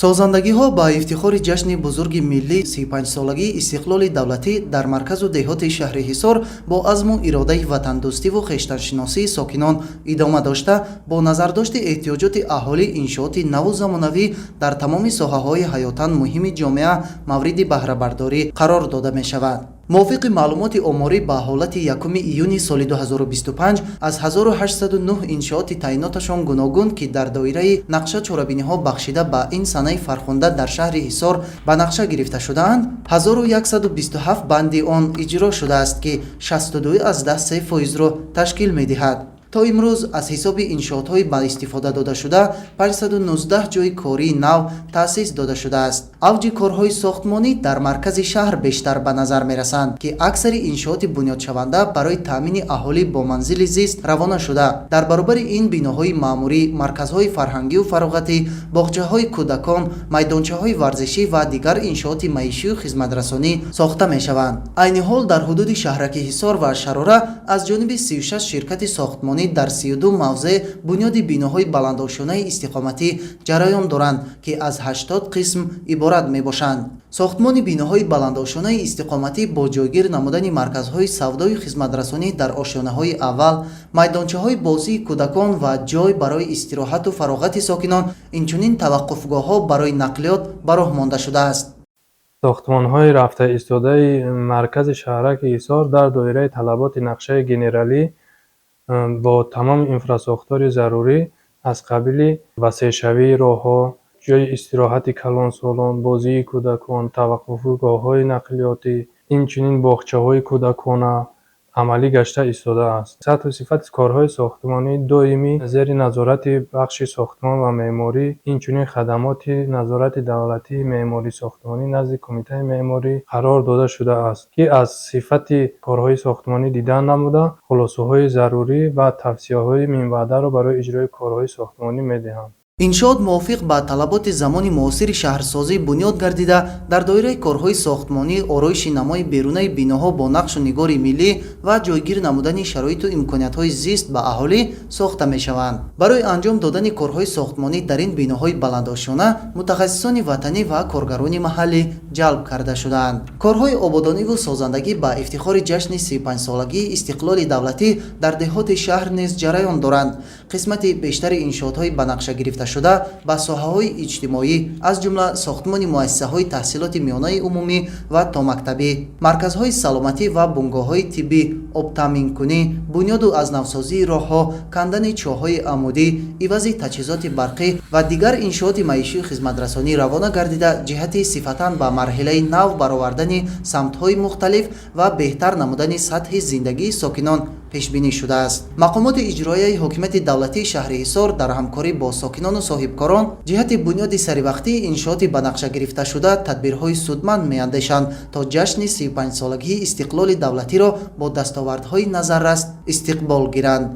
Созандагиҳо ба ифтихори ҷашни бузурги миллӣ, 35-солагии истиқлоли давлатӣ, дар марказу деҳоти шаҳри Ҳисор бо азму иродаи ватандӯстиву хештаншиносии сокинон идома дошта, бо назардошти эҳтиёҷоти аҳолӣ иншооти наву замонавӣ дар тамоми соҳаҳои ҳаётан муҳими ҷомеа мавриди баҳрабардорӣ қарор дода мешавад. Мувофиқи маълумоти оморӣ ба ҳолати 1 июни соли 2025, аз 1809 иншооти таъиноташон гуногун, ки дар доираи нақша чорабиниҳо бахшида ба ин санаи фархунда дар шаҳри Ҳисор ба нақша гирифта шудаанд, 1127 банди он иҷро шудааст, ки 62,3 фоизро ташкил медиҳад. То имрӯз аз ҳисоби иншоотҳои ба истифода додашуда 519 ҷойи кории нав таъсис дода шудааст. Авҷи корҳои сохтмонӣ дар маркази шаҳр бештар ба назар мерасанд, ки аксари иншооти бунёдшаванда барои таъмини аҳолӣ бо манзили зист равона шуда, дар баробари ин биноҳои маъмурӣ, марказҳои фарҳангию фароғатӣ, боғчаҳои кӯдакон, майдончаҳои варзишӣ ва дигар иншооти маишию хизматрасонӣ сохта мешаванд. Айни ҳол дар ҳудуди шаҳраки Ҳисор ва Шарора аз ҷониби 36 ширкати сохтмонӣ дар 32 мавзеъ бунёди биноҳои баландошёнаи истиқоматӣ ҷараён доранд, ки аз 80 қисм иборат мебошанд. Сохтмони биноҳои баландошёнаи истиқоматӣ бо ҷойгир намудани марказҳои савдою хизматрасонӣ дар ошёнаҳои аввал, майдончаҳои бозии кӯдакон ва ҷой барои истироҳату фароғати сокинон, инчунин таваққуфгоҳҳо барои нақлиёт ба роҳ монда шудааст. Сохтмонҳои рафта истодаи маркази шаҳраки Ҳисор дар доираи талаботи нақшаи генералӣ бо тамоми инфрасохтори зарурӣ аз қабили васеъшавии роҳҳо, ҷойи истироҳати калонсолон, бозии кӯдакон, таваққуфгоҳҳои нақлиётӣ, инчунин боғчаҳои кӯдакона амалӣ гашта истодааст. Сатҳу сифати корҳои сохтмонӣ доимӣ зери назорати бахши сохтмон ва меъморӣ, инчунин хадамоти назорати давлатии меъморӣ сохтмонӣ назди Кумитаи меъморӣ қарор дода шудааст, ки аз сифати корҳои сохтмонӣ дидан намуда, хулосаҳои зарурӣ ва тавсияҳои минбаъдаро барои иҷрои корҳои сохтмонӣ медиҳанд. Иншоот мувофиқ ба талаботи замони муосири шаҳрсозӣ бунёд гардида, дар доираи корҳои сохтмонӣ ороиши намои берунаи биноҳо бо нақшу нигори миллӣ ва ҷойгир намудани шароиту имкониятҳои зист ба аҳолӣ сохта мешаванд. Барои анҷом додани корҳои сохтмонӣ дар ин биноҳои баландошёна мутахассисони ватанӣ ва коргарони маҳаллӣ ҷалб карда шудаанд. Корҳои ободониву созандагӣ ба ифтихори ҷашни 35-солагии истиқлоли давлатӣ дар деҳоти шаҳр низ ҷараён доранд. Қисмати бештари иншоотҳои ба нақша гирифташуда ба соҳаҳои иҷтимоӣ, аз ҷумла сохтмони муассисаҳои таҳсилоти миёнаи умумӣ ва томактабӣ, марказҳои саломатӣ ва бунгоҳҳои тиббӣ, обтаъминкунӣ, бунёду аз навсозии роҳҳо, кандани чоҳҳои амудӣ, ивази таҷҳизоти барқӣ ва дигар иншооти маишию хизматрасонӣ равона гардида, ҷиҳати сифатан ба марҳилаи нав баровардани самтҳои мухталиф ва беҳтар намудани сатҳи зиндагии сокинон пешбинӣ шудааст. Мақомоти иҷроияи ҳокимияти давлатии шаҳри Ҳисор дар ҳамкорӣ бо сокинону соҳибкорон ҷиҳати бунёди саривақтии иншооти ба нақша гирифташуда тадбирҳои судманд меандешанд, то ҷашни 35-солагии истиқлоли давлатиро бо дастовардҳои назаррас истиқбол гиранд.